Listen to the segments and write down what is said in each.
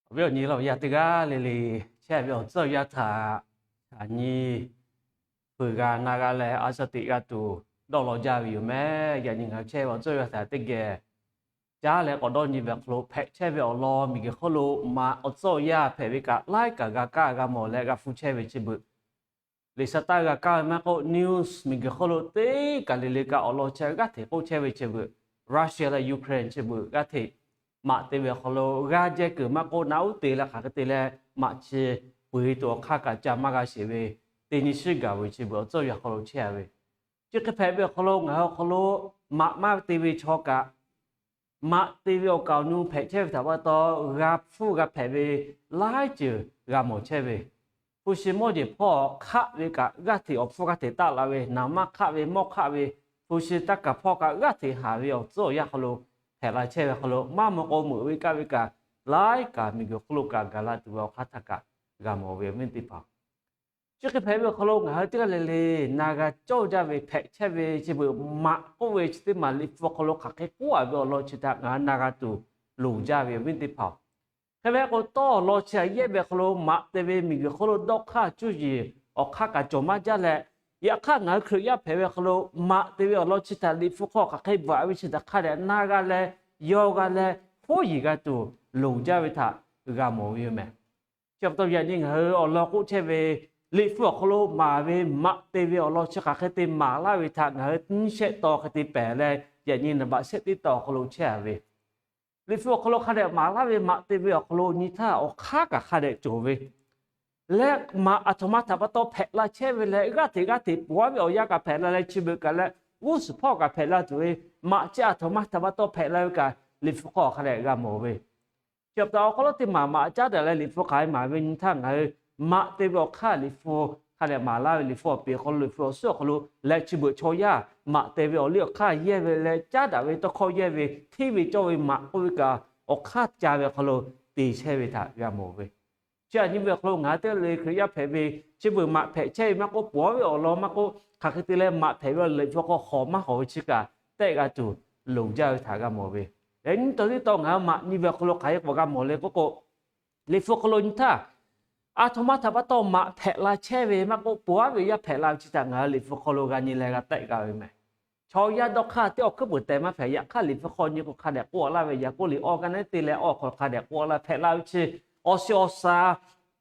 Awˬ viˉ awˬ nyi laˇ yaˇ teˇ g'aˇ le le, chehˇ ve awˬ tcuhˉ awˬ yanˇ htaꞈ shaˍ nyi hpeuꞈ g'a na g'a leh, a shaꞈ teꞈ g'a tuˬ dawˇ law jaˇ ve yoˬ meh. Yaꞈ nyi ngaˬ hui chehˇ ve awˬ tcuhˉ awˬ yanˇ htaꞈ teˇ geh caˉ leh k'awꞈ dawˇ nyi ve awˬ hk'aw lo, hpehꞈ chehˇ ve awˬ lawn miˬguiˬ hk'oˆ lo maꞈ awˬ tcuhˉ awˬ yanˇ hpehꞈ ve kaꞈ laiˉ kaꞈ g'a kaˇ g'a mawˬ leh g'a hpu chehˇ ve chi beuꞈ, liꞈ shaˍ taˇ g'a kaˇ ve maˇ k'oˆ, news miˬguiˬ hk'oˆ lo teˇ kaˬ le le kaꞈ awˬ lawn chi g'aˇ hteꞈ k'oˆ chehˇ ve chi beuꞈ, Russia leh Ukraine chi beuꞈ g'aˇ hteꞈ maꞈ te ve awˬ hk'aw lo g'aˇ jehˇ kuiˬ maˇ k'oˆ, naˆ uˉ te leh hk'aˬ hk'e te leh maꞈ chi peu eˬ tuˬ awˬ hk'aˇ kaꞈ ca maˇ g'a sheˍ ve, teˇ nyi shiˉ gaˬ ve chi beuꞈ awˬ tcuhˉ awˬ yanˇ hk'aw lo chehˇ ve. Chi hk'e hpehꞈ ve awˬ hk'aw lo ngaˬ hui awˬ hk'aw lo maꞈ maˇ te ve chaw kaꞈ, maꞈ te ve awˬ kaˍ awˬ nu hpehꞈ chehˇ ve htaꞈ pa taw, g'a hpfuhˇ g'a hpehꞈ ve laiˉ ceuˬ g'a mawˬ chehˇ ve. Hpu shi mawˇ jeˬ hpawˇ hk'aˆ ve kaꞈ g'aˇ hteꞈ awˬ hpfuhˇ g'aˇ hteꞈ taˆ la ve, naˍ manˇ hk'aˆ ve mawˇ hk'aˆ ve, hpu shi taˇ kaˍ hpawˇ kaꞈ g'aˇ hteꞈ haˍ ve awˬ tcuhˉ awˬ yanˇ hk'aw lo hpehꞈ la chehˇ ve hk'aw lo, maˇ maw k'o meuꞈ ve kaˆ ve kaꞈ laiˉ kaꞈ miˬguiˬ hk'oˆ lo kaꞈ gaˬ la tuˬ ve awˬ hk'aˇ htaꞈ kaꞈ g'a mawˬ ve awˬ viˉ teˇ hpaˍ. Chi hk'e hpehꞈ ve awˬ hk'aw lo ngaˬ hui teˇ g'aˇ le le na g'a cawˇ jaˇ ve hpehꞈ chehˇ ve chi beuꞈ maꞈ k'oˆ ve chi teˇ maˬ Liꞈ hpu awˬ hk'aw lo hk'aˬ hk'e k'oˆ a ve awˬ lawn chi htaꞈ ngaˬ hui na g'a tuˬ loˍ jaˇ ve awˬ viˉ teˇ hpaˍ-oˬ. Hk'e ve k'o, tawˇ awˬ lawn chi htaꞈ yehˇ ve awˬ hk'aw lo maꞈ te ve miˬguiˬ hk'oˆ lo dawˇ hk'aˇ cuˇ yiˍ awˬ hk'aˇ kaꞈ cawˬ maˇ jaˇ leh, yaꞈ hk'aˇ ngaˬ hui Hkriꞈ yaˇ hpehꞈ ve awˬ hk'aw lo maꞈ te ve awˬ lawn chi htaꞈ Liꞈ hpu hk'aw hk'aˬ hk'e bvuhꞈ a ve chi htaꞈ hk'a dehꞈ na g'a leh, yaw g'a leh, hoˉ yiˍ g'a tuˬ loˍ jaˇ ve htaꞈ g'a mawˬ ve yoˬ meh. Chi pa taw yaꞈ nyi ngaˬ hui awˬ lawn k'oˆ chehˇ ve, Liꞈ hpu awˬ hk'aw lo maˍ ve maꞈ te ve awˬ lawn chi hk'aˬ hk'e te maˍ laˇ ve htaꞈ ngaˬ hui nyiˇ shehˆ taw hk'e te pehˍ leh, yaꞈ nyi naˍ baꞈ shehˆ teˇ taw awˬ hk'aw lo chehˇ a ve, Liꞈ hpu awˬ hk'aw lo hk'a dehꞈ maˍ laˇ ve maꞈ te ve awˬ hk'aw lo nyi htaˇ awˬ hk'aˇ kaꞈ hk'a dehꞈ cawˬ ve leh, maꞈ aˬ htoꞈ ma htaꞈ pa taw hpehꞈ la chehˇ ve leh, g'aˇ hteꞈ g'aˇ hteꞈ pon aˉ ve awˬ yanˇ kaꞈ hpehꞈ la leh, chi beuꞈ kaꞈ leh g'uˇ suhˍ hpawˇ kaꞈ hpehꞈ la tuˬ ve, maꞈ chi aˬ htoꞈ ma htaꞈ pa taw hpehꞈ la ve kaꞈ Liꞈ hpu hk'aw hk'a dehꞈ g'a mawˬ ve. Chi pa taw awˬ hk'aw lo teˇ maˬ maꞈ caˉ daꞈ leh Liꞈ hpu hk'aˬ hk'e maˍ ve nyi htaˇ ngaˬ hui maꞈ te ve awˬ hk'aˇ Liꞈ hpu hk'a dehꞈ maˍ laˇ ve, Liꞈ hpu awˬ peˍ awˬ hk'aw lo, Liꞈ hpu awˬ suhˉ awˬ hk'aw lo leh chi beuꞈ chaw yaˇ maꞈ te ve awˬ liˇ awˬ hk'aˇ yehˇ ve leh caˉ daꞈ ve tawˇ hkawˇ yehˇ ve hteˇ ve cawˇ ve maꞈ k'oˆ ve kaꞈ awˬ hk'aˇ ca ve awˬ hk'aw lo te chehˇ ve htaꞈ g'a mawˬ ve. Chi aꞈ nyi ve awˬ hk'aw lo ngaˬ hui teˇ g'aˇ le le Hkriꞈ yaˇ hpehꞈ ve, chi beuꞈ maꞈ hpehꞈ chehˇ ve maˇ k'oˆ, pon aˉ ve awˬ lawn maˇ k'oˆ, hk'aˬ hk'e te leh maꞈ hpehꞈ ve Liꞈ hpu hk'aw hawˍ maˇ hawˍ ve chi kaꞈ tehˆ g'a tuˬ loˍ jaˇ ve htaꞈ g'a mawˬ ve. Yaꞈ nyi taw tiˉ taw ngaˬ hui maꞈ nyi ve awˬ hk'aw lo hk'aˬ hk'e k'awꞈ g'a mawˬ le k'oˆ k'o, Liꞈ hpu hk'aw lo nyi htaˇ, aˬ htoꞈ ma htaꞈ pa taw maꞈ hpehꞈ la chehˇ ve maˇ k'oˆ, pon aˉ ve yaˇ hpehꞈ la ve chi htaꞈ ngaˬ hui Liꞈ hpu hk'aw lo g'a nyi leh g'a tehˆ g'a ve meh. Chaw yaˇ dawˇ hk'aˇ teˇ awˬ hkuiˉ puˍ tehˬ maˇ hpehꞈ. Yaꞈ hk'aˇ Liꞈ hpu hk'aw nyi k'o hk'a dehꞈ k'oˆ laˇ ve, Yaˍkoˆ liꞈ awˇ ka naˉ te leh awˬ hk'aw lo hk'a dehꞈ k'oˆ laˇ, hpehꞈ la ve chi awˬ shiˍ awˬ shaˍ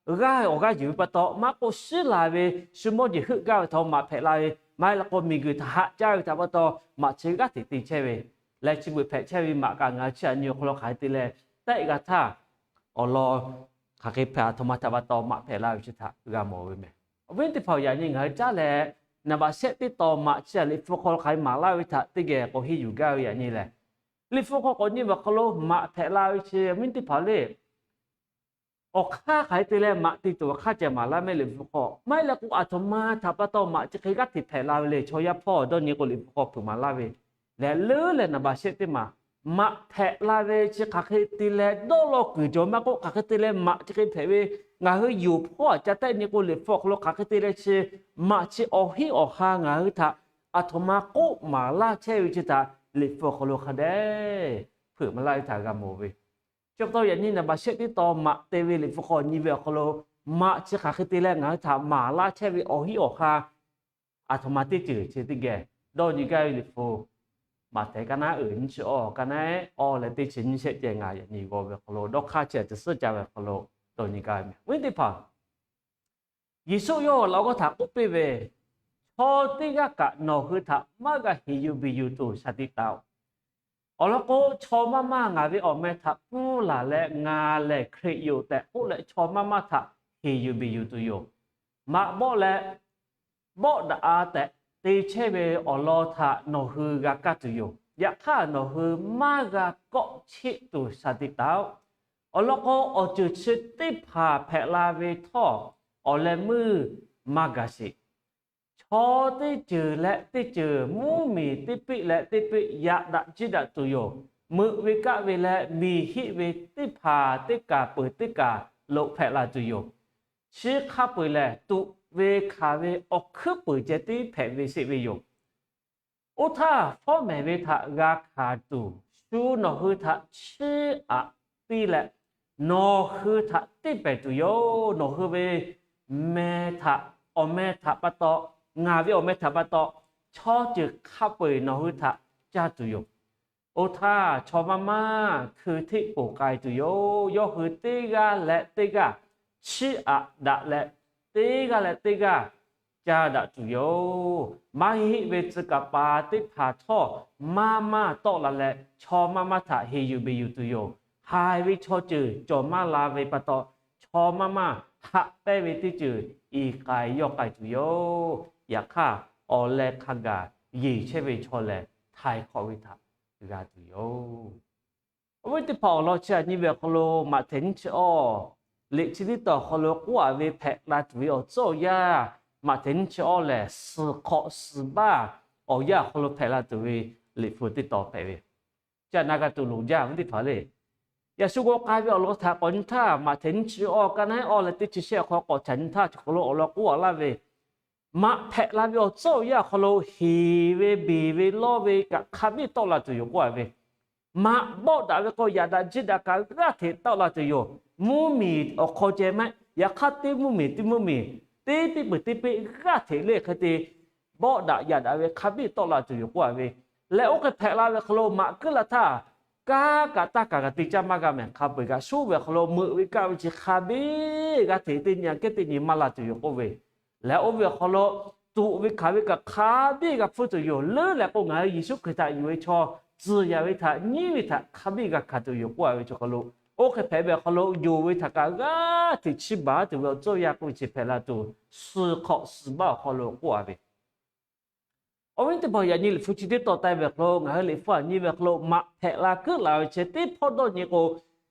g'aˇ awˬ g'aˇ yuˬ ve pa taw maˇ k'oˆ, shiˉ la ve shu mawˇ jeˬ heuˆ gaˇ ve htaꞈ maꞈ hpehꞈ la ve, maˇ heˆ la k'o miˬguiˬ htaꞈ haꞈ caˇ ve htaꞈ pa taw maꞈ chi g'aˇ hteꞈ te chehˇ ve leh, chi beuꞈ hpehꞈ chehˇ ve maꞈ kaꞈ ngaˬ hui chi aꞈ nyi awˬ hk'aw lo hk'aˬ hk'e te leh tehˆ g'a htaˇ, awˬ lawn hk'aˬ hk'e hpehꞈ, aˬ htoꞈ ma htaꞈ pa taw maꞈ hpehꞈ la ve chi htaꞈ g'a mawˬ ve meh. Awˬ viˉ teˇ hpaˍ-oˬ, yaꞈ nyi ngaˬ hui caˉ leh naˍ baꞈ shehˆ teˇ taw maꞈ chi aꞈ Liꞈ hpu hk'aw lo hk'aˬ hk'e maˍ laˇ ve htaꞈ teˇ geh k'awꞈ henˇ yuˬ gaˇ ve yaꞈ nyi lehˬ, Liꞈ hpu hk'aw k'awꞈ nyi ve awˬ hk'aw lo maꞈ hpehꞈ la ve chi awˬ viˉ teˇ hpaˍ le, awˬ hk'aˇ hk'aˬ hk'e te leh maꞈ te tuˬ awˬ hk'aˇ ceh maˍ laˇ meh. Liꞈ hpu hk'aw maˇ heˆ leh k'o, aˬ htoꞈ ma htaꞈ pa taw maꞈ chi hk'e g'aˇ hteꞈ hpehꞈ la ve le, chaw yaˇ hpawˇ dawˇ nyi k'o Liꞈ hpu hk'aw hpeuꞈ maˍ laˇ ve leh, leuˉ leh naˍ baꞈ shehˆ teˇ maˬ maꞈ hpehꞈ la ve chi hk'aˬ hk'e te leh dawˇ law kuiˬ jaw maˇ k'oˆ, hk'aˬ hk'e te leh maꞈ chi hk'e hpehꞈ ve ngaˬ hui yonˍ hpawˇ aꞈ ca tehˆ nyi k'o, Liꞈ hpu awˬ hk'aw lo hk'aˬ hk'e te leh chi maꞈ chi awˬ hinˉ awˬ ha ngaˬ hui htaꞈ aˬ htoꞈ ma k'oˆ maˍ laˇ chehˇ ve chi htaꞈ Liꞈ hpu awˬ hk'aw lo hk'a dehꞈ hpeuꞈ maˍ laˇ ve htaꞈ g'a mawˬ ve. Chi pa taw yaꞈ nyi naˍ baꞈ shehˆ teˇ taw maꞈ te ve Liꞈ hpu hk'aw nyi ve awˬ hk'aw lo, maꞈ chi hk'aˬ hk'e te leh ngaˬ hui htaꞈ maˍ laˇ chehˇ ve awˬ hinˉ awˬ ha aˬ htoꞈ ma teˇ ceuˬ chi teˇ geh dawˇ nyi gaˇ ve Liꞈ hpu Maꞈhtehˍ ka naˉ uiˍ nyiˇ chi awˇ, ka naˉ awˇ leh teˇ chi nyiˇ shehˆ ceh ngaˬ yaꞈ nyi g'aw ve awˬ hk'aw lo dawˇ hk'aˇ chi aꞈ te suhˉ ca ve awˬ hk'aw lo dawˇ nyi gaˇ ve meh. Awˬ viˉ teˇ hpaˍ, Yeˍsuˆ yawˇ laꞈ g'awˇ htaꞈ k'oˆ piˇ ve, Chaw teˇ g'aˇ kaꞈ nawˬ hui htaꞈ maˇ g'a heˍ yuˬ beˬ yuˬ tuˬ shaˍ tiꞈ taˍ-oꞈ. Awˬ lawn k'o, chaw maˇ maˇ ngaˬ ve awˬ meh htaꞈ pfuhˇ laˬ leh, ngaˬ lehˬ Hkriꞈ yoˬ tehꞈ k'oˆ leh, chaw maˇ maˇ htaꞈ heˍ yuˬ beˬ yuˬ tuˬ yoˬ. Maꞈ bawˆ leh bawˆ daꞈ-a tehꞈ te chehˇ ve awˬ lawn htaꞈ nawˬ hui g'a kaˇ tuˬ yoˬ. Yaꞈ hk'aˇ, nawˬ hui maˇ g'a kawˆ cheˆ tuˬ shaˍ tiꞈ taˍ-oꞈ. Awˬ lawn k'o, awˬ ceuˬ chi teˇ hpaˍ hpehꞈ la ve htawˇ, awˬ leh meuˇ maˇ gaˬ sheˍ. Chaw teˇ ceuˬ leh teˇ ceuˬ, mvuhˇmiˬ teˇ peˆ leh teˇ peˆ, yaꞈ daꞈ jiˇ daꞈ tuˬ yoˬ. Meuꞈ ve kaˆ ve leh miˬ hiˆ ve teˇ hpaˍ teˇ kaˬ peuˬ teˇ kaˬ lo hpehꞈ la tuˬ yoˬ. Chi hk'a peu-eˬ lehˬ, tuꞈ ve hkanˍ ve awˬ hkuiˉ puiˍ ceh tiˉ hpehꞈ ve sheˍ ve yoˬ. Oˇ htaˇ, fawˉ mehˍ ve htaꞈ g'a hkanˍ tuˬ, shu nawˬ hui htaꞈ chiˇ aꞈ piˇ leh, nawˬ hui htaꞈ teˇ pehˍ tuˬ yoˬ. Nawˬ hui ve meh htaꞈ, awˬ meh htaꞈ pa taw, ngaˬ ve awˬ meh htaꞈ pa taw, chaw ceuˬ hk'a peu-eˬ nawˬ hui htaꞈ caˇ tuˬ yoˬ. Oˇ htaˇ, chaw maˇ maˇ hkui hteˆ poˬ k'ai tuˬ yoˬ. Yawˇ hui teˇ g'aˇ leh teˇ g'aˇ chiˇ aꞈ daꞈ leh, teˇ g'aˇ leh teˇ g'aˇ caˇ daꞈ tuˬ yoˬ. Maˇ heˆ ve tcuh kaˍ paˍ teˇ hpaˍ htawˇ maˇ maˇ tawˆ la leh, chaw maˇ maˇ htaꞈ heˍ yuˬ beˬ yuˬ tuˬ yoˬ. Haiˬ ve chaw ceuˬ cawˬ maˇ la ve pa taw, chaw maˇ maˇ haꞈ pehnˇ ve teˇ ceuˬ iˍ k'ai yawˇ k'ai tuˬ yoˬ. Yaꞈ hk'aˇ, awˬ leh hk'a gaˬ yeˬ chehˇ ve chaw lehˬ, htaiˍ hk'awꞈ ve htaꞈ g'a tuˬ yoˬ. Awˬ viˉ teˇ hpaˍ, awˬ lawn chi aꞈ nyi ve awˬ hk'aw lo Maꞈhtehˍ nyiˇ chi awˇ, liꞈ chi teˇ tawn awˬ hk'aw lo k'oˆ-a ve hpehꞈ la tuˬ ve awˬ tcuhˉ awˬ yanˇ, Maꞈhtehˍ nyiˇ chi awˇ lehˬ, suhˍ hk'awꞈ suhˍ baˇ awˬ yanˇ awˬ hk'aw lo hpehꞈ la tuˬ ve liꞈ hpu teˇ tawn hpehꞈ ve, chi aꞈ na g'a tuˬ loˍ jaˇ ve teˇ hpaˍ le. Yaꞈ shu g'aw k'ai ve awˬ lawn htaꞈ k'awꞈ nyi htaˇ, Maꞈhtehˍ nyiˇ chi awˇ ka naˉ awˇ leh teˇ chi shehˆ awˬ hk'aw k'awꞈ caꞈ nyi htaˇ, chi hk'aw lo awˬ lawn k'oˆ-a laˇ ve, maꞈ hpehꞈ la ve awˬ tcuhˉ awˬ yanˇ awˬ hk'aw lo heˍ ve beˬ ve lawˇ ve kaꞈ hk'a biˇ tawˆ la tuˬ yoˬ k'oˆ-a ve, maꞈ bawˆ daꞈ ve k'o, yaꞈ daꞈ jiˇ daꞈ kaꞈ g'aˇ hteꞈ tawˆ la tuˬ yoˬ. Mvuhˇmiˬ awˬ hk'aw ceh maˇ heˆ. Yaꞈ hk'aˇ, teˇ mvuhˇmiˬ teˇ mvuhˇmiˬ, teˇ piˇ peuˬ teˇ piˇ g'aˇ hteꞈ le hk'e te bawˆ daꞈ yaꞈ daꞈ ve hk'a biˇ tawˆ la tuˬ yoˬ k'oˆ-a ve, leh oˇ hk'e hpehꞈ la ve hk'aw lo maꞈ kuiˉ la htaˇ, kanˉ kaꞈ taˇ kaˬ kaꞈ te caˇ maˇ g'a mehˬ. Hk'a peu-eˬ kaꞈ shuˉ ve awˬ hk'aw lo meuꞈ ve kaˆ ve chi hk'a biˇ g'aˇ hteꞈ teˇ nyi kehˉ teˇ nyi maˇ la tuˬ yoˬ k'oˆ ve, leh oˇ ve awˬ hk'aw lo tuꞈ ve hkanˍ ve kaꞈ hk'a biˇ g'a hpfuhˇ tuˬ yoˬ. Leuˉ leh k'o, ngaˬ hui Yeˍsuˆ Hkriꞈ htaꞈ yuˬ ve chaw tcuh yaꞈ ve htaꞈ nyiˉ ve htaꞈ hk'a biˇ g'a hkanˍ tuˬ yoˬ k'oˆ-a ve chi hk'aw lo, oˇ hk'e hpehꞈ ve awˬ hk'aw lo yonˍ ve htaꞈ kaꞈ g'aˇ hteꞈ chiˇ baˬ tuˬ ve awˬ tcuhˉ awˬ yanˇ k'oˆ ve chi hpehꞈ la tuˬ, suhˍ hk'awꞈ suhˍ baˇ awˬ hk'aw lo k'oˆ-a ve. Awˬ viˉ teˇ hpaˍ, yaꞈ nyi liꞈ hpu chi teˇ tawn taˇ ve awˬ hk'aw lo, ngaˬ hui liꞈ hpu aꞈ nyi ve awˬ hk'aw lo maꞈ hpehꞈ la kuiˉ la ve chi teˇ hpawˇ dawˇ nyi k'o,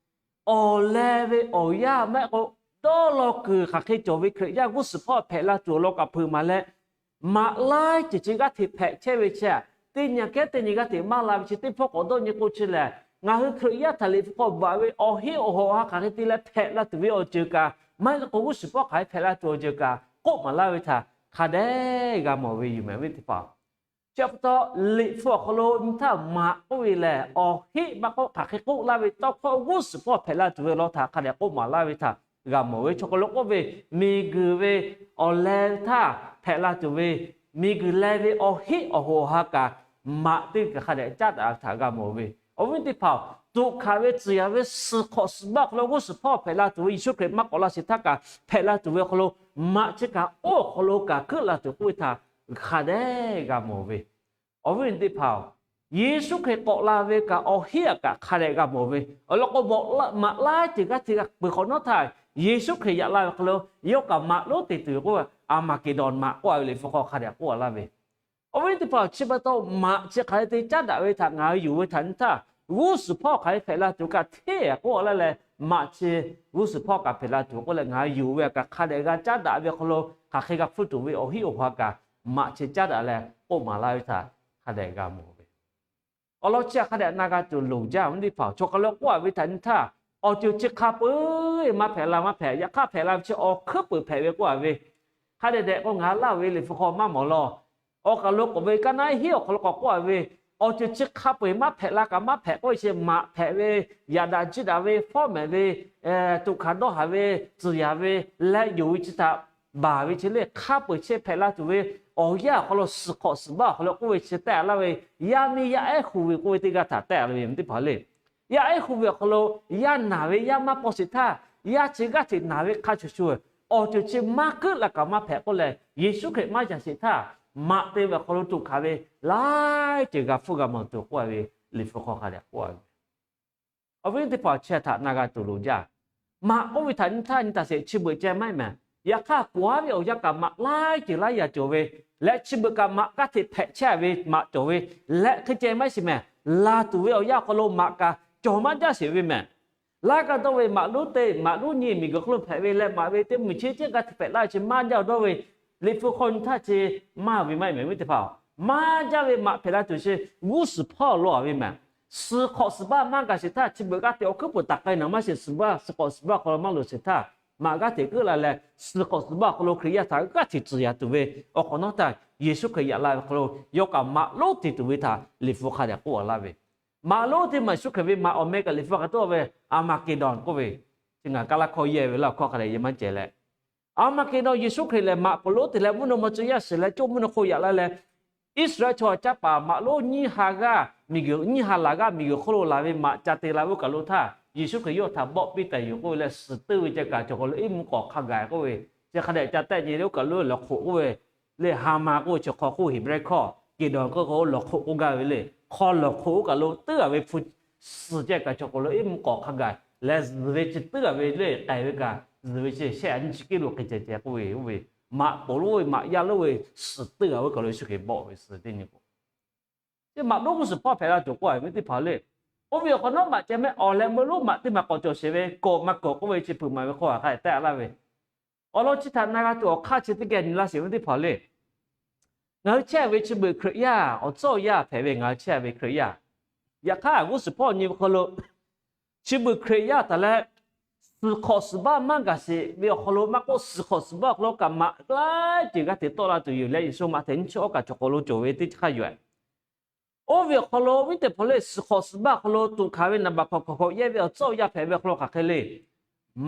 awˬ leh ve awˬ yanˇ maˇ heˆ k'o, dawˇ law kuiˬ hk'aˬ hk'e cawˬ ve Hkriꞈ yaˇ g'uˇ suhˍ hpawˇ hpehꞈ la tuˬ awˬ lawn kaꞈ hpeuꞈ maˍ leh, maꞈ laiˉ ceuˬ chi g'aˇ hteꞈ hpehꞈ chehˇ ve chi aꞈ, teˇ nyi kehˉ teˇ nyi g'aˇ hteꞈ maˇ la ve chi teˇ hpawˇ k'awꞈ dawˇ nyi k'o chi lehˬ, ngaˬ hui Hkriꞈ yaˇ htaꞈ liꞈ hpu hk'aw baˬ ve awˬ heˆ awˬ hawˬ ha hk'aˬ hk'e te leh hpehꞈ la tuˬ ve awˬ ceuˬ kaꞈ, maˇ heˆ k'o g'uˇ suhˍ hpawˇ hk'aˬ hk'e hpehꞈ la tuˬ awˬ ceuˬ kaꞈ k'oˆ maˍ laˇ ve htaꞈ hk'a dehꞈ g'a mawˬ ve yoˬ mehˍ, awˬ viˉ teˇ hpaˍ. Chi pa taw, liꞈ hpu awˬ hk'aw lo nyi htaˇ maꞈ k'oˆ ve lehˬ, awˬ heˆ maˇ k'oˆ hk'aˬ hk'e k'oˆ laˇ ve tawˇ hkawˇ g'uˇ suhˍ hpawˇ hpehꞈ la tuˬ ve awˬ lawn htaꞈ hk'a dehꞈ k'oˆ maˍ laˇ ve htaꞈ g'a mawˬ ve. Chaw hk'aw lo k'oˆ ve, miˬguiˬ ve awˬ leh htaˇ hpehꞈ la tuˬ ve, miˬguiˬ leh ve awˬ heˆ awˬ hawˬ ha kaꞈ maꞈ teˇ kaˬ hk'a dehꞈ caˉ daꞈ ve htaꞈ g'a mawˬ ve. Awˬ viˉ teˇ hpaˍ-oˬ, tuꞈ hkanˍ ve tcuhˍ yaꞈ ve suhˍ hk'awꞈ suhˍ baˇ awˬ hk'aw lo g'uˇ suhˍ hpawˇ hpehꞈ la tuˬ ve, Yeˍsuˆ Hkriꞈ maˇ k'awꞈ la sheˍ htaˇ kaꞈ hpehꞈ la tuˬ ve awˬ hk'aw lo, maꞈ chi kaꞈ oˇ awˬ hk'aw lo kaꞈ keuˆ la tuˬ k'oˆ ve htaꞈ hk'a dehꞈ g'a mawˬ ve. Awˬ viˉ teˇ hpaˍ-oˬ, Yeˍsuˆ Hkriꞈ k'awꞈ la ve kaꞈ awˬ heˆ aꞈ kaꞈ hk'a dehꞈ g'a mawˬ ve awˬ lawn k'o, maꞈ laiˉ ceuˬ g'aˇ hteꞈ g'a peuˬ hk'awꞈ nawˉ htaˇ, Yeˍsuˆ Hkriꞈ yaꞈ la ve hk'aw lo yawˇ kaꞈ maꞈ lonˉ te tuˬ k'oˆ, Aˍmaˍkeˍdonˍ maꞈ k'oˆ-a ve liꞈ hpu hk'aw hk'a dehꞈ k'oˆ-a laˇ ve. Awˬ viˉ teˇ hpaˍ-oˬ, chi pa taw maꞈ chi hk'aˬ hk'e te caˉ daꞈ ve htaꞈ ngaˬ hui yonˍ ve htaꞈ nyi htaˇ, g'uˇ suhˍ hpawˇ hk'aˬ hk'e hpehꞈ la tuˬ kaꞈ hteˇ k'oˆ laˇ leh, maꞈ chi g'uˇ suhˍ hpawˇ kaꞈ hpehꞈ la tuˬ k'oˆ leh ngaˬ hui yonˍ ve kaꞈ hk'a dehꞈ g'a caˉ daꞈ ve awˬ hk'aw lo hk'aˬ hk'e g'a hpfuhˇ tuˬ ve awˬ heˆ awˬ ha kaꞈ maꞈ chi caˉ daꞈ leh k'oˆ maˍ laˇ ve htaꞈ hk'a dehꞈ g'a mawˬ ve. Awˬ lawn chi htaꞈ hk'a dehꞈ na g'a tuˬ loˍ jaˇ ve teˇ hpaˍ-oˬ, chaw hk'aˬ lo k'oˆ-a ve htaꞈ nyi htaˇ, awˬ ceuˬ chi hk'a peu-eˬ maˇ hpehꞈ la maˇ hpehꞈ, yaꞈ hk'aˇ hpehꞈ la ve chi awˬ hkuiˉ peuˬ hpehꞈ ve k'oˆ-a ve. Hk'a dehꞈ dehꞈ k'o ngaˬ hui laˇ ve liꞈ hpu hk'aw maˇ mawˬ law. Awˬ kaˬ lo k'oˆ ve, kaˇ naˉ hiˉ awˬ hk'aw lo k'awꞈ k'oˆ-a ve, awˬ ceuˬ chi hk'a peu-eˬ maˇ hpehꞈ la kaꞈ maˇ hpehꞈ k'oˆ ve chi maꞈ hpehꞈ ve, yaꞈ daꞈ jiˇ daꞈ ve, fawˉ mehˍ ve, tuꞈ hkanˍ dawˇ haˍ ve, tcuhˍ yaˍ ve, leh yonˍ ve chi htaꞈ baˬ ve chi le, hk'a peu-eˬ chehˇ hpehꞈ la tuˬ ve awˬ yanˇ awˬ hk'aw lo suhˍ hk'awꞈ suhˍ baˆ awˬ hk'aw lo k'oˆ ve chi tehˆ laˇ ve, yaˇ miˇ yaˇ ehˉ hu ve k'oˆ ve teˇ g'aˇ htaꞈ tehˆ laˇ ve teˇ hpaˍ le. Yaˇ ehˉ hu ve awˬ hk'aw lo yaˇ naˬ ve yaˇ maˇ paw sheˍ htaˇ, yaˇ chi g'aˇ hteꞈ naˬ ve hk'a shuˍ shuˍ, awˬ ceuˬ chi maˇ keuˆ la kaꞈ maˇ hpehꞈ k'oˆ leh, Yeˍsuˆ Hkriꞈ maˇ yaꞈ sheˍ htaˇ, maꞈ te ve awˬ hk'aw lo tuꞈ hkanˍ ve laiˉ ceuˬ g'a hpfuhˇ g'a mawˬ tuˬ k'oˆ-a ve liꞈ hpu hk'aw hk'a dehꞈ k'oˆ-a ve. Awˬ viˉ teˇ hpaˍ-oˬ, chi htaꞈ na g'a tuˬ loˍ jaˇ. Maꞈ k'oˆ ve htaꞈ nyi htaˇ nyi taˍ sheˍ chi beuꞈ ceh maˇ heˆ mehˍ. Yaꞈ hk'aˇ, k'oˍ haˉ ve awˬ yanˇ kaꞈ maꞈ laiˉ ceuˬ laiˉ yaꞈ cawˬ ve, leh chi beuꞈ kaꞈ maꞈ g'aˇ hteꞈ hpehꞈ chehˇ ve maꞈ cawˬ ve, leh hk'e ceh maˇ heˆ sheˍ mehˍ. Laˬ tuˬ ve awˬ yanˇ awˬ hk'aw lo maꞈ kaꞈ cawˬ maˇ jaˇ sheˍ ve mehˍ. Laˇ gaˇ dawˇ ve maꞈ lonˉ teˇ maꞈ lonˉ nyi miˬguiˬ hk'oˆ lo hpehꞈ ve leh maꞈ ve teˇ mvuhˇmiˬ chi teˇ g'aˇ hteꞈ hpehꞈ laˇ ve chi maˇ jaˇ dawˇ ve, liꞈ hpu hk'aw nyi htaˇ chi maˇ ve maˇ heˆ mehˍ ve teˇ hpaˍ-oˬ. Maˇ jaˇ ve maꞈ hpehꞈ la tuˬ chi g'uˇ suhˍ hpawˇ lo-a ve mehˍ. Suhˍ hk'awꞈ suhˍ baˆ maˇ gaˬ sheˍ htaˇ, chi beuꞈ g'aˇ hteꞈ awˬ hkuiˉ puiˍ taˍ k'ai naˍ maˇ sheˍ, suhˍ baˆ suhˍ hk'awꞈ suhˍ baˆ hk'aw lo maˇ loꞈ sheˍ htaˇ, maꞈ g'aˇ hteꞈ keuˆ la leh, suhˍ hk'awꞈ suhˍ baˆ hk'aw lo Hkriꞈ yaˇ htaꞈ g'aˇ hteꞈ tcuhˍ yaꞈ tuˬ ve awˬ hk'awꞈ nawˉ htaˇ, Yeˍsuˆ Hkriꞈ yaꞈ la ve hk'aw lo yawˇ kaꞈ maꞈ lonˉ te tuˬ ve htaꞈ liꞈ hpu hk'a dehꞈ k'oˆ-a laˇ ve. Maꞈ lonˉ teˇ maˬ Yeˍsuˆ Hkriꞈ ve maꞈ awˬ meh kaꞈ liꞈ hpu hk'a dehꞈ k'oˆ ve, Aˍmaˍkeˍdonˍ k'oˆ ve, Ngaˬ kaˇ laˇ hkawˇ yehˇ ve laˇ awˬ hkawˇ hk'a dehꞈ yehˬ maˇ cehˬ leh, Aˍmaˍkeˍdawnˍ Yeˍsuˆ Hkriꞈ lehˬ maꞈ poˍ lonˉ te leh mvuhˇ naw ma tcuh yaˇ shiˍ leh coˇ mvuhˇ naw hk'oˆ yaꞈ la leh, Iˉsaˍreˍlaˆ chaw caˇ paˍ maꞈ lonˉ nyiˇ ha g'aˇ miˬguiˬ, nyiˇ ha laˬ g'aˇ miˬguiˬ hk'oˆ lo laˬ ve maꞈ ca te la ve oˇ kaˬ lo htaˇ, Yeˍsuˆ Hkriꞈ yawˇ htaꞈ bawˆ piˇ taˍ yoˬ k'oˆ ve leh, suhˍ teuˆ ve ceh kaꞈ cawˬ k'o lo iˉ mvuhˇ k'awꞈ hk'a gaˬ k'oˆ ve, chi hk'a dehꞈ ca tehˆ nyi leh oˇ kaˬ lo lawˬ hk'oꞈ k'oˆ ve, leh ha ma k'oˆ ve chi hk'aw hk'oˆ Heˍbrehˇ hkawˇ Keˍdawnˍ k'oˆ k'o lawˬ hk'oꞈ k'oˆ gaˇ ve le. Hk'aw lawˬ hk'oꞈ oˇ kaˬ lo teuˆ a ve hpu suhˍ ceh kaꞈ cawˬ k'o lo iˉ mvuhˇ k'awꞈ hk'a gaˬ leh, zuhˬ ve chi teuˆ a ve le k'ai ve kaꞈ zuhˬ ve chi shehˆ a nyiˇ chi kiˉ lo hk'e ceh ceh k'oˆ ve, oˇ ve maꞈ poˍ lonˉ ve maꞈ yaˇ lonˉ ve suhˍ teuˆ a ve oˇ kaˬ lo Yeˍsuˆ Hkriꞈ bawˆ ve suhˍ teˇ nyi k'o, chi maꞈ lonˉ g'uˇ suhˍ hpawˇ hpehꞈ la tuˬ k'oˆ a ve teˇ hpaˍ le. Oˇ ve awˬ hk'awꞈ nawˉ maꞈ ceh mehˆ awˬ leh meuˇ lonˉ maꞈ teˇ maˬ k'awꞈ cawˬ sheˍ ve kawꞈ maˇ kawꞈ k'oˆ ve chi hpeuꞈ maˍ ve hk'aw hk'a dehꞈ tehˆ laˇ ve, awˬ lawn chi htaꞈ na g'a tuˬ awˬ hk'aˇ chi teˇ geh nyi laˇ sheˍ ve teˇ hpaˍ le. Ngaˬ hui chehˇ ve chi beuꞈ Hkriꞈ yaˇ awˬ tcuhˉ awˬ yaˇ hpehꞈ ve ngaˬ hui chehˇ ve Hkriꞈ yaˇ, yaꞈ hk'aˇ g'uˇ suhˍ hpawˇ nyi ve hk'aw lo chi beuꞈ Hkriꞈ yaˇ taˍ leh, suhˍ hk'awꞈ suhˍ baˆ maˇ gaˬ sheˍ ve awˬ hk'aw lo maˇ k'oˆ, suhˍ hk'awꞈ suhˍ baˆ awˬ hk'aw lo kaꞈ maꞈ laiˉ ceuˬ g'aˇ hteꞈ tawˆ la tuˬ yoˬ leh, Yeˍsuˆ maꞈ hteꞈ nyiˇ chi awˬ kaꞈ cawˬ k'o lo cawˬ ve teˇ hk'aˇ yoˬ. Oˇ ve awˬ hk'aw lo viˉ teˇ hpaˍ le, suhˍ hk'awꞈ suhˍ baˆ awˬ hk'aw lo tuꞈ hkanˍ ve naˍ baꞈ hk'awꞈ hk'awꞈ hk'awꞈ yehˇ ve awˬ tcuhˉ awˬ yaˇ hpehꞈ ve awˬ hk'aw lo hk'aˬ hk'e le,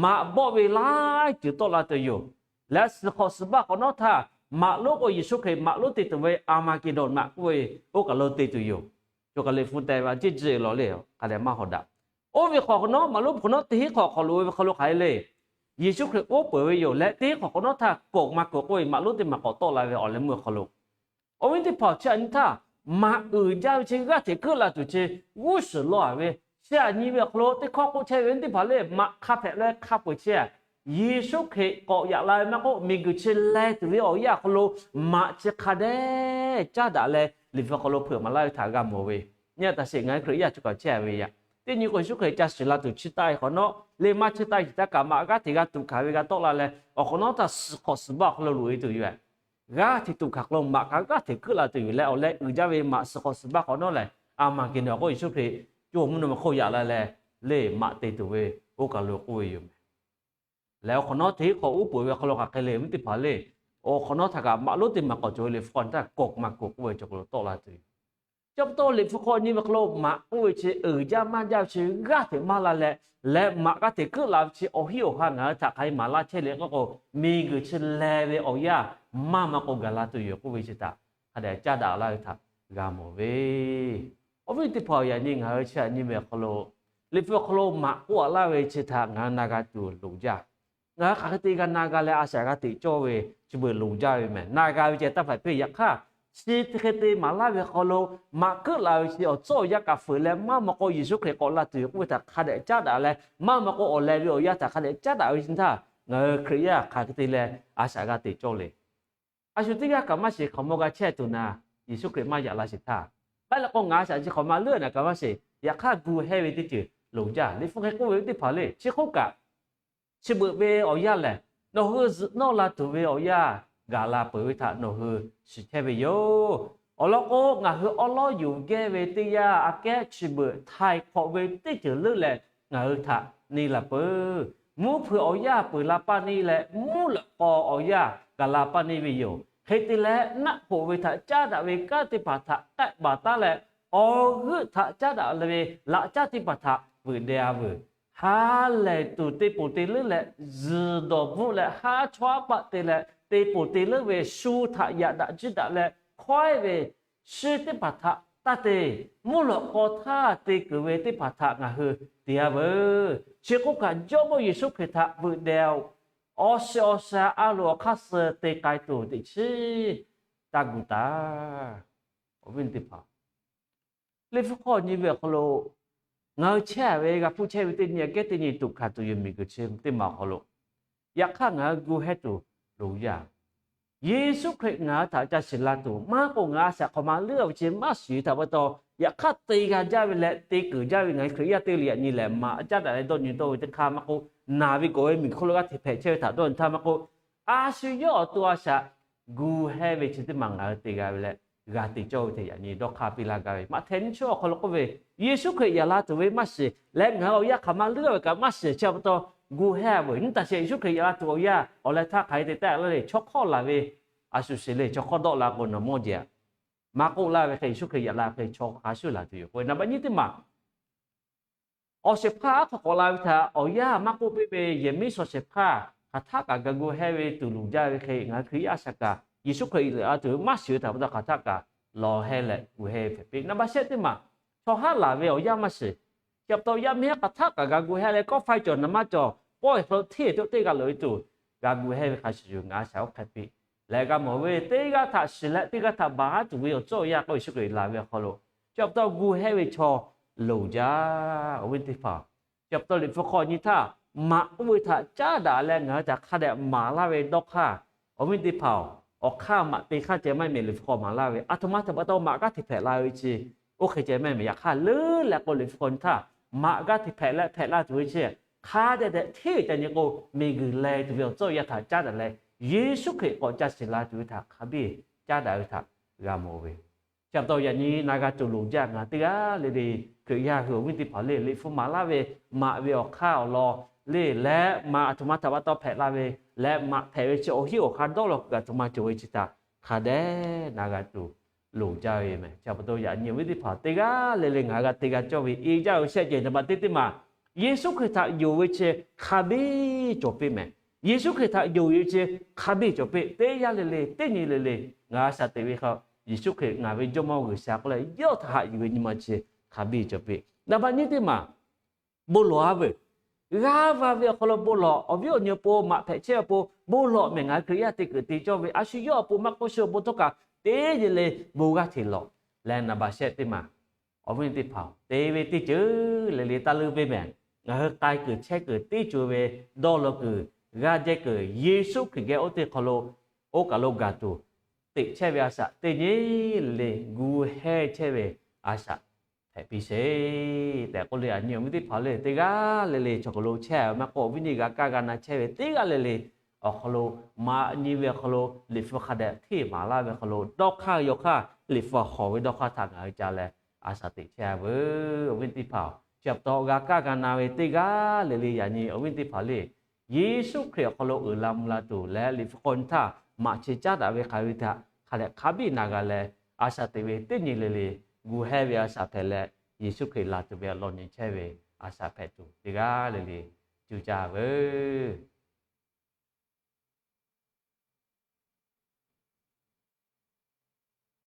maꞈ bawˆ ve laiˉ ceuˬ tawˆ la tuˬ yoˬ. Leh suhˍ hk'awꞈ suhˍ baˆ hk'awꞈ nawˉ htaˇ maꞈ lonˉ k'o Yeˍsuˆ Hkriꞈ maꞈ lonˉ te tuˬ ve Aˍmaˍkeˍdawnˍ maꞈ k'oˆ ve oˇ kaˬ lo te tuˬ yoˬ. Cawˬ kaˬ liꞈ hpu teh ve a ciˉ ciˉ lawˬ le, hk'a dehꞈ maˇ hawˍ daꞈ. Oˇ ve hk'awꞈ nawˉ maꞈ lonˉ hk'awꞈ nawˉ teˇ hinˉ hk'awꞈ hk'awꞈ loꞈ ve hk'aw lo hk'aˬ hk'e le, Yeˍsuˆ Hkriꞈ oˉ peunˍ ve yoˬ leh teˇ hinˉ hk'awꞈ hk'awꞈ nawˉ htaˇ kawꞈ maˇ kawꞈ k'oˆ ve maꞈ lonˉ teˇ maˬ k'awꞈ tawˆ la ve awˬ leh meuˇ awˬ hk'aw lo, awˬ viˉ teˇ hpaˍ chi a nyi htaˇ, maꞈ uiˍ jaˇ ve chi g'aˇ hteꞈ keuˆ la tuˬ chi g'uˇ suhˍ law a ve, chi a nyi ve awˬ hk'aw lo teˇ hkawˇ k'oˆ chehˇ ve teˇ hpaˍ le, maꞈ hk'a hpehꞈ leh hk'a peu-eˬ chi a, Yeˍsuˆ Hkriꞈ k'awꞈ yaꞈ la ve maˇ k'oˆ, miˬguiˬ chi leh tuˬ ve awˬ yanˇ awˬ hk'aw lo maꞈ chi hk'a dehꞈ caˉ daꞈ leh Liꞈ hpu hk'aw lo hpeuꞈ maˍ laˇ ve htaꞈ g'a mawˬ ve, nyi a taꞈ sheˍ ngaˬ hui Hkriꞈ yaˇ chi kaꞈ chehˇ ve yaꞈ. Teˇ nyi k'o Yeˍsuˆ Hkriꞈ ca shiˍ la tuˬ chi taˆ ve hk'awꞈ nawˉ le, maˇ chi taˆ ve chi htaˇ kaꞈ maꞈ g'aˇ hteꞈ g'a tuꞈ hkanˍ ve g'a tawˆ la leh, awˬ hk'awꞈ nawˉ htaˇ suhˍ hk'awꞈ suhˍ baˆ awˬ hk'aw lo loꞈ e tuˬ yoˬ. G'aˇ hteꞈ tuꞈ hkanˍ hk'aw lo maꞈ kaꞈ g'aˇ hteꞈ keuˆ la tuˬ yoˬ leh, awˬ leh uiˍ jaˇ ve maꞈ suhˍ hk'awꞈ suhˍ baˆ hk'awꞈ nawˉ lehˬ, Aˍmaˍkeˍdawnˍ k'o Yeˍsuˆ Hkriꞈ co mvuhˇ naw ma hk'oˆ yaꞈ la leh, le maꞈ te tuˬ ve oˇ kaˬ lo k'oˆ ve yoˬ meh. Leh awˬ hk'awꞈ nawˉ teˇ hinˉ hk'awꞈ uˉ peunˍ ve awˬ hk'aw lo hk'aˬ hk'e le, viˉ teˇ hpaˍ le, awˬ hk'awꞈ nawˉ htaˇ kaꞈ maꞈ lonˉ teˇ maˬ k'awꞈ cawˬ ve Liꞈ hpu hk'aw htaˇ kawꞈ maˇ kawꞈ k'oˆ ve cawˬ k'o lo tawˆ la tuˬ yoˬ. Chi pa taw Liꞈ hpu hk'aw nyi ve hk'aw lo maꞈ k'oˆ ve chi uiˍ jaˇ maˇ jaˇ ve chi g'aˇ hteꞈ maˇ la leh, leh maꞈ g'aˇ hteꞈ keuˆ la ve chi awˬ hinˉ awˬ ha ngaˬ hui htaꞈ hk'aˬ hk'e maˍ laˇ chehˇ le k'oˆ k'o, miˬguiˬ chi leh ve awˬ yanˇ maˇ maˇ k'o gaˬ la tuˬ yoˬ k'oˆ ve chi htaꞈ hk'a dehꞈ caˉ daꞈ laˇ ve htaꞈ g'a mawˬ ve. Awˬ viˉ teˇ hpaˍ, yaꞈ nyi ngaˬ hui chi htaꞈ nyi ve awˬ hk'aw lo, Liꞈ hpu awˬ hk'aw lo maꞈ k'oˆ a laˇ ve chi htaꞈ ngaˬ hui na g'a tuˬ loˍ jaˇ. Ngaˬ hui hk'aˬ hk'e te g'a na g'a leh a shaꞈ g'a teꞈ cawˇ ve chi beuꞈ loˍ jaˇ ve meh. Na g'a ve ceh taˇ hpehꞈ piˇ. Yaꞈ hk'aˇ, chi hk'e te maˍ laˇ ve hk'aw lo maꞈ keuˆ la ve chi awˬ tcuhˉ awˬ yanˇ kaꞈ feuˍ leh maˇ maˇ k'o Yeˍsuˆ Hkriꞈ k'awꞈ la tuˬ yoˬ k'oˆ ve htaꞈ hk'a dehꞈ caˉ daꞈ leh, maˇ maˇ k'o awˬ leh ve awˬ yanˇ htaꞈ hk'a dehꞈ caˉ daꞈ ve chi htaˇ, ngaˬ hui Hkriꞈ yaˇ hk'aˬ hk'e te leh a shaꞈ g'a teꞈ cawˇ le. A shu teˇ g'aˇ kaꞈ maˇ shiˍ, hk'aˬ mawˇ g'a chehˇ tuˬ na, Yeˍsuˆ Hkriꞈ maˇ yaꞈ la sheˍ htaˇ, maˇ heˆ leh k'o ngaˬ a shaꞈ chi hk'awꞈ ma leuˉ naꞈ kaꞈ maˇ sheˍ. Yaꞈ hk'aˇ gu heh ve teˇ ceuˬ loˍ jaˇ. Liꞈ hpu hk'e k'oˆ ve teˇ hpaˍ le, chi hk'oˆ kaꞈ, chi beuꞈ ve awˬ yanˇ lehˬ, nawˬ hui zuhꞈ nawˇ la tuˬ ve awˬ yanˇ gaˬ la peuˬ ve htaꞈ nawˬ hui shiˍ chehˇ ve yoˬ. Awˬ lawn k'o, ngaˬ hui awˉ lawˉ yuˬ gehˇ ve teˇ yanˇ aꞈ kehˉ chi beuꞈ htaiˍ hk'awꞈ ve teˇ ceuˬ leuˉ leh ngaˬ hui htaꞈ neˇ la peuˬ. Mvuhˇ hpeuꞈ awˬ yanˇ peuˬ la paˇ neˇ leh, mvuhˇ lawꞈ k'aw awˬ yanˇ gaˬ la paˇ neˇ ve yoˬ. Hk'e te leh, naˆ hoꞈ ve htaꞈ caˉ daꞈ ve kanˉ teˇ hpaˍ htaꞈ k'ehˆ baˬ taˉ leh, awˬ g'euˆ htaꞈ caˉ daꞈ ve laꞈ caˉ teˇ hpaˍ htaꞈ veuꞈ deh a veuˬ. Ha lehˬ tuˬ te ponˬ te leuˉ leh, zuhˬ dawˬ bvuhˆ leh haˉ chawˇ haˉ paˆ te leh te ponˬ te leuˉ ve shu htaꞈ yaꞈ daꞈ jiˇ daꞈ leh hkawehˉ ve, chi teˇ hpaˍ htaꞈ taˇ te. Mvuhˇ lawꞈ k'aw htaˇ te keunˍ ve teˇ hpaˍ htaꞈ ngaˬ hui te a veuˬ. Chi k'oˆ kaꞈ, Jawˇmawˇ Yeˍsuˆ Hkriꞈ htaꞈ veuꞈ deh-oˬ. Awˬ shiˍ awˬ shaˍ a loˍ awˬ hk'aˇ suh te k'ai tuˬ teꞈ chiˉ taˇ gu taˍ. Awˬ viˉ teˇ hpaˍ, Liꞈ hpu hk'aw nyi ve awˬ hk'aw lo, ngaˬ hui chehˇ ve g'a hpuˇ chehˇ ve teˇ nyi aꞈ kehˉ teˇ nyi tuꞈ hkanˍ tuˬ yoˬ, miˬguiˬ chi teˇ maˬ awˬ hk'aw lo. Yaꞈ hk'aˇ ngaˬ hui gu heh tuˬ loˍ yaˇ. Yeˍsuˆ Hkriꞈ ngaˬ hui htaꞈ ca shiˍ la tuˬ maˇ k'o, ngaˬ hui a shaꞈ hk'awꞈ ma leuˉ a ve chi maˇ shiˍ htaꞈ pa taw, yaꞈ hk'aˇ te g'a jaˇ ve leh te keunˍ jaˇ ve ngaˬ hui Hkriꞈ yaˇ teˇ g'aˇ le yaꞈ nyi lehˬ, maꞈ caˉ daꞈ leh dawˇ nyi dawˇ ve teˇ hk'aˇ maˇ k'oˆ, naˬ ve k'oˍ ve miˬguiˬ hk'oˆ lo g'aˇ hteꞈ hpehꞈ chehˇ ve htaꞈ dawˇ nyi htaˇ maˇ k'oˆ, a shu yawˇ awˬ to a shaꞈ gu heh ve chi teˇ maˬ ngaˬ hui te g'a ve leh g'a te cawˇ ve htaꞈ yaꞈ nyi dawˇ hk'aˇ piˇ laˇ gaˇ ve. Maꞈhtehˍ nyiˇ chi awˬ hk'aw lo k'oˆ ve, Yeˍsuˆ Hkriꞈ yaꞈ la tuˬ ve maˇ shiˍ leh ngaˬ hui awˬ yanˇ hk'aˬ ma leuˉ ve kaꞈ maˇ shiˍ. Chi pa taw gu heh a veuˬ. Nyi taˍ sheˍ, Yeˍsuˆ Hkriꞈ yaꞈ la tuˬ awˬ yanˇ awˬ leh htaˇ hk'aˬ hk'e te taˆ laˇ le. Chaw hk'awˇ laˬ ve a shu sheˍ le. Chaw hk'awˇ dawˆ la k'o nawˬ mawˇ jehˬ aꞈ, maˇ k'oˆ laˇ ve hk'e Yeˍsuˆ Hkriꞈ yaꞈ la hk'e chaw hk'a shuˍ laˬ tuˬ yoˬ k'o, naˍ baꞈ nyiˇ teˇ maˬ Awˬ shehˍ hpaˇ aˉ hk'aw k'awꞈ la ve htaꞈ awˬ yanˇ maˇ k'oˆ piˇ ve yehˬ miˉ shawˍ shehˍ hpaˇ hk'aˬ htaˆ kaꞈ ga gu hehˇ ve tuˬ loˍ jaˇ ve hk'e, ngaˬ hui Hkriꞈ yaˇ a shaꞈ kaꞈ Yeˍsuˆ Hkriꞈ liꞈ a tuˬ maˇ shiˍ ve htaꞈ pa taw hk'aˬ htaˆ kaꞈ lawˬ hehˇ leh gu hehˇ ve hpehꞈ piˇ. Naˍ baꞈ shehˆ teˇ maˬ, chaw haˉ laˬ ve awˬ yanˇ maˇ shiˍ. Chi pa taw yaˇ miˇ haˉ hk'aˬ htaˆ kaꞈ ga gu hehˇ leh kawˆ faiˇ cawˬ naˍ maˇ cawˬ pawˆ e hk'aw lo hteˇ teˇ g'aˇ loꞈ e tuˬ ga gu hehˇ ve hk'a shuˍ shuˍ ngaˬ a shaꞈ oˇ hk'e piˇ leh g'a mawˬ ve, teˇ g'aˇ htaꞈ shiˍ leh teˇ g'aˇ htaꞈ baˬ haˉ tuˬ ve awˬ tcuhˉ awˬ yanˇ k'o Yeˍsuˆ Hkriꞈ laˬ ve awˬ hk'aw lo, chi pa taw gu hehˇ ve chaw loˍ jaˇ. Awˬ viˉ teˇ hpaˍ, chi pa taw Liꞈ hpu hk'aw nyi htaˇ, maꞈ k'oˆ ve htaꞈ caˉ daꞈ leh ngaˬ hui htaꞈ hk'a dehꞈ maˍ laˇ ve dawˇ hk'aˇ, awˬ viˉ teˇ hpaˍ-oˬ, awˬ hk'aˇ maꞈ te hk'aˇ ceh maˇ heˆ mehˍ Liꞈ hpu hk'aw maˍ laˇ ve, aˬ htoꞈ ma htaꞈ pa taw maꞈ g'aˇ hteꞈ hpehꞈ la ve chi, oˇ hk'e ceh maˇ heˆ mehˍ. Yaꞈ hk'aˇ leuˉ leh k'o Liꞈ hpu hk'aw nyi htaˇ, maꞈ g'aˇ hteꞈ hpehꞈ leh hpehꞈ la tuˬ ve chi, hk'a dehꞈ dehꞈ hteˇ ca nyi k'o, miˬguiˬ leh tuˬ ve awˬ tcuhˉ yaˇ htaꞈ caˉ daꞈ leh, Yeˍsuˆ Hkriꞈ k'awꞈ ca shiˍ la tuˬ ve htaꞈ hk'a biˇ caˉ daꞈ ve htaꞈ g'a mawˬ ve. Chi pa taw yaꞈ nyi na g'a tuˬ loˍ jaˇ ngaˬ teˇ g'aˇ le le, Hkriꞈ yaˇ hui awˬ viˉ teˇ hpaˍ le, Liꞈ hpu maˍ laˇ ve maꞈ ve awˬ hk'aˇ awˬ lawn le leh, maꞈ aˬ htoꞈ ma htaꞈ pa taw hpehꞈ la ve leh, maꞈ hpehꞈ ve chi awˬ hinˉ awˬ hk'aˇ dawˇ law kuiˬ aˬ htoꞈ ma cawˬ ve chi htaꞈ hk'a dehꞈ na g'a tuˬ loˍ jaˇ ve mehˍ. Chi pa taw yaꞈ nyi awˬ viˉ teˇ hpaˍ teˇ g'aˇ le le ngaˬ g'a te g'a cawˇ ve e jaˇ ve shehˆ ceuˬ naˍ baꞈ teˇ teˇ maˬ, Yeˍsuˆ Hkriꞈ htaꞈ yonˍ ve chi hk'a biˇ cawˬ piˇ mehˍ. Yeˍsuˆ Hkriꞈ htaꞈ yonˍ ve chi hk'a biˇ cawˬ piˇ. Teˇ yanˇ le le, teˇ nyi le le, ngaˬ a shaꞈ teꞈ ve hk'a, Yeˍsuˆ Hkriꞈ ngaˬ ve Jawˇmawˇ G'uiˬsha k'oˆ leh yawˇ htaꞈ haꞈ yuˬ ve nyi ma chi hk'a biˇ cawˬ piˇ. Naˍ baꞈ nyiˇ teˇ maˬ, bon lawˬ a veuˬ. G'aˇ va ve awˬ hk'aw lo bon lawˬ, awˬ viˉ awˬ nyi awˬ pon, maꞈ hpehꞈ chehˇ awˬ pon bon lawˬ mehˍ. Ngaˬ hui Hkriꞈ yaˇ te kuiˬ te cawˇ ve a shu yawˇ awˬ pon maˇ k'oˆ, shu awˬ pon htawˇ kaꞈ teˇ nyi le bon g'aˇ hteꞈ lawˬ leh naˍ baꞈ shehˆ teˇ maˬ, awˬ viˉ teˇ hpaˍ-oˬ, te ve teˇ ceuˬ le le taˇ leuˉ piˇ mehˍ. Ngaˬ hui k'ai kuiˬ chehˇ kuiˬ teˇ co ve dawˇ law kuiˬ g'aˇ jehˇ kuiˬ Yeˍsuˆ Hkriꞈ geh oˇ teˇ hk'aw lo oˇ kaˬ lo gaˬ tuˬ teꞈ chehˇ ve a shaꞈ teˇ nyi le le gu hehˇ chehˇ ve a shaꞈ hpehꞈ piˇ sheˍ tehꞈ k'oˆ le. Yaꞈ nyi awˬ viˉ teˇ hpaˍ le, teˇ g'aˇ le le chaw hk'aw lo chehˇ ve maˇ k'oˆ, awˬ viˉ nyi g'a kaˇ g'a na chehˇ ve teˇ g'aˇ le le awˬ hk'aw lo, maꞈ nyi ve awˬ hk'aw lo, Liꞈ hpu hk'a dehꞈ hteˇ maˍ laˇ ve awˬ hk'aw lo, dawˇ hk'aˇ yawˇ hk'aˇ Liꞈ hpu hawˍ ve dawˇ hk'aˇ htaꞈ ngaˬ hui ca leh a shaꞈ teꞈ chehˇ a veuˬ. Awˬ viˉ teˇ hpaˍ-oˬ, chi pa taw g'a kaˇ g'a na ve teˇ g'aˇ le le yaꞈ nyi awˬ viˉ teˇ hpaˍ le, Yeˍsuˆ Hkriꞈ awˬ hk'aw lo uiˍ la mvuh la tuˬ leh Liꞈ hpu hk'aw nyi htaˇ maꞈ chi caˉ daꞈ ve hk'aˬ ve htaꞈ hk'a dehꞈ hk'a biˇ na g'a leh, a shaꞈ teꞈ ve teˇ nyi le le gu hehˇ ve a shaꞈ hpehꞈ leh, Yeˍsuˆ Hkriꞈ laˬ tuˬ ve awˬ lawn nyi chehˇ ve a shaꞈ hpehꞈ tuˬ teˇ g'aˇ le le cuˇ caˇ veuˬ.